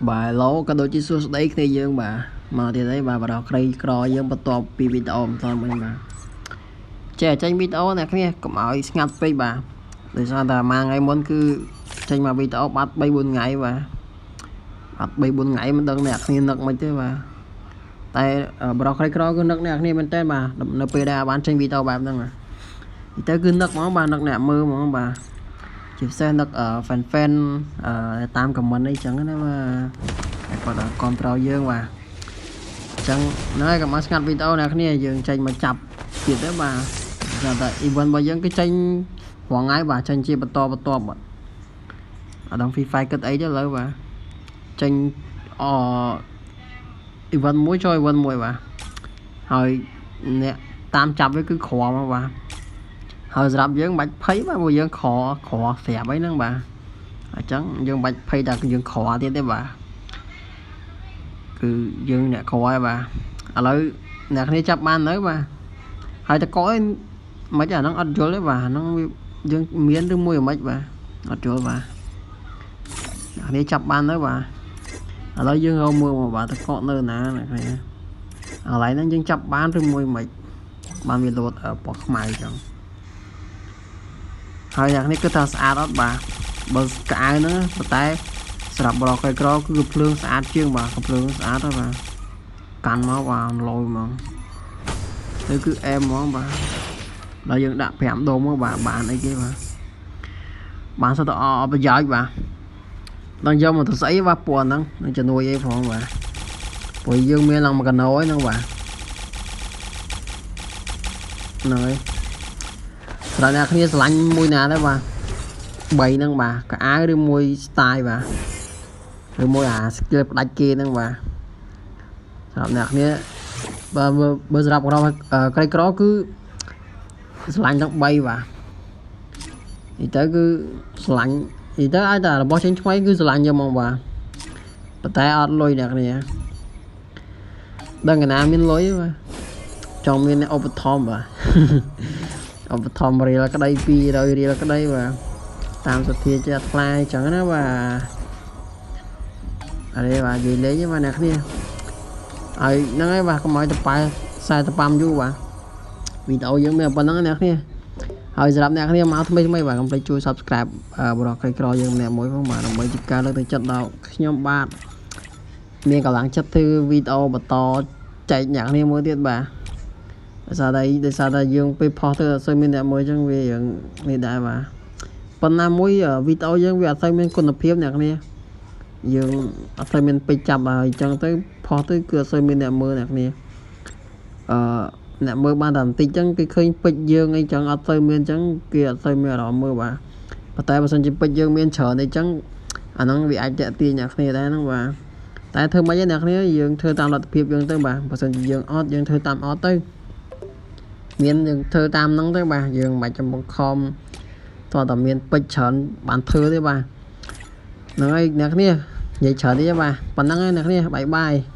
បាទឡូក៏ដូចជាសួស្តីគ្នាយើងបាទមកទៀតហើយបាទបរោះក្រីក្រយើងបន្ទាប់ពីវីដេអូម្សិលមិញបាទចេះចេញវីដេអូអ្នកគ្នាកុំឲ្យស្ងាត់ពេកបាទដោយសារតែមួយថ្ងៃមុនគឺចេញមកវីដេអូបាត់3 4ថ្ងៃបាទបាត់3 4ថ្ងៃមិនដឹងអ្នកគ្នានឹកមិនទេបាទតែបរោះក្រីក្រគឺនឹកអ្នកគ្នាមែនតើបាទនៅពេលដែលបានចេញវីដេអូបែបហ្នឹងបាទទៅគឺនឹកហ្មងបាទនឹកអ្នកមើលហ្មងបាទជាពិសេសនឹក fan fan តាម comment អីចឹងណាបាទគាត់គ្រប់គ្រងយើងបាទអញ្ចឹងហ្នឹងហើយកុំឲ្យស្ងាត់វីដេអូអ្នកគ្នាយើងចេញមកចាប់ទៀតទៅបាទគេថា event របស់យើងគឺចេញរាល់ថ្ងៃបាទចេញជាបន្តបន្ទាប់បាទអត់ដឹង Free Fire គិតអីទេឥឡូវបាទចេញអ event មួយចូល event មួយបាទហើយអ្នកតាមចាប់វាគឺក្រមកបាទហើយសម្រាប់យើងមិនបាច់ភ័យបាទព្រោះយើងក្រក្រស្រាប់អីហ្នឹងបាទអញ្ចឹងយើងមិនបាច់ភ័យតែយើងក្រទៀតទេបាទគឺយើងអ្នកក្រហើយបាទឥឡូវអ្នកគ្នាចាប់បាននៅបាទហើយតកអីមិនអាហ្នឹងអត់យល់ទេបាទអាហ្នឹងវាយើងមានឬមួយមិនបាទអត់យល់បាទអ្នកគ្នាចាប់បាននៅបាទឥឡូវយើងរកមើលមកបាទតកនៅណាអ្នកគ្នាកន្លែងហ្នឹងយើងចាប់បានឬមួយមិនបានវាលោតពណ៌ខ្មៅអញ្ចឹងហើយអ្នកនេះគឺថាស្អាតអត់បាទបើកៅហ្នឹងប៉ុន្តែសម្រាប់បរោះក្រីក្រគឺភ្លើងស្អាតជាងបាទភ្លើងស្អាតហើយបាទកាន់មកបាទលយហ្មងទៅគឺអែមហ្មងបាទដល់យើងដាក់5ដុំមកបាទបានអីគេបាទបានសុទ្ធតែអប្រយោជន៍បាទដល់យកមកទៅស្អីបាទពណ៌ហ្នឹងនឹងជំនួយអីផងបាទព្រោះយើងមានឡើងមួយកណោហ្នឹងបាទហ្នឹងហើយសម្រាប់អ្នកគ្នាស្រឡាញ់មួយណាដែរបាទ3ហ្នឹងបាទកៅអៅឬមួយ style បាទឬមួយអា skill ផ្ដាច់គេហ្នឹងបាទសម្រាប់អ្នកគ្នាបើបើសម្រាប់ក្រក្រីក្រគឺស្រឡាញ់ទាំង3បាទនេះទៅគឺស្រឡាញ់នេះទៅឲ្យតែរបស់ចេញថ្មីគឺស្រឡាញ់យកមកបាទប៉ុន្តែអត់លុយអ្នកគ្នាដឹងកណាមានលុយបាទចង់មានអ្នកឧបត្ថម្ភបាទឧបត្ថម្ភរៀលក្តី200រៀលក្តីបាទតាមសទ្ធាចិត្តថ្លាអញ្ចឹងណាបាទអរេបាទនិយាយលេងបាទអ្នកគ្នាហើយហ្នឹងហើយបាទកុំឲ្យតប៉ែ45យូរបាទវីដេអូយើងមានប៉ុណ្្នឹងអ្នកគ្នាហើយសម្រាប់អ្នកគ្នាមកថ្មីថ្មីបាទកុំភ្លេចជួយ Subscribe បរោះក្រីក្រយើងម្នាក់មួយផងបាទដើម្បីជាការលើកទឹកចិត្តដល់ខ្ញុំបាទមានកម្លាំងចិត្តធ្វើវីដេអូបន្តចែកអ្នកគ្នាមួយទៀតបាទដោយសារតែយើងពេលផុសទៅអត់សូវមានអ្នកមួយអញ្ចឹងវារឿងនេះដែរបាទប៉ុន្តែមួយវីដេអូយើងវាអត់សូវមានគុណភាពអ្នកគ្នាយើងអត់សូវមានពេជ្រចាប់ហើយអញ្ចឹងទៅផុសទៅគឺអត់សូវមានអ្នកមើលអ្នកគ្នាអឺអ្នកមើលបានតែបន្តិចអញ្ចឹងគេឃើញពេជ្រយើងអីចឹងអត់សូវមានអញ្ចឹងគេអត់សូវមានអារម្មណ៍មើលបាទប៉ុន្តែបើសិនជាពេជ្រយើងមានច្រើនអីចឹងអាហ្នឹងវាអាចតាក់ទាញអ្នកគ្នាដែរហ្នឹងបាទតែធ្វើម៉េចអ្នកគ្នាយើងធ្វើតាមលទ្ធភាពយើងទៅបាទបើសិនជាយើងអត់យើងធ្វើតាមអត់ទៅមានយើងធ្វើតាមហ្នឹងទៅបាទយើងមិនបាច់ចាំបង្ខំតោះតែមានពេជ្រច្រើនបានធ្វើទេបាទហ្នឹងហើយអ្នកគ្នានិយាយច្រើនទេបាទប៉ុណ្្នឹងហើយអ្នកគ្នាbye bye។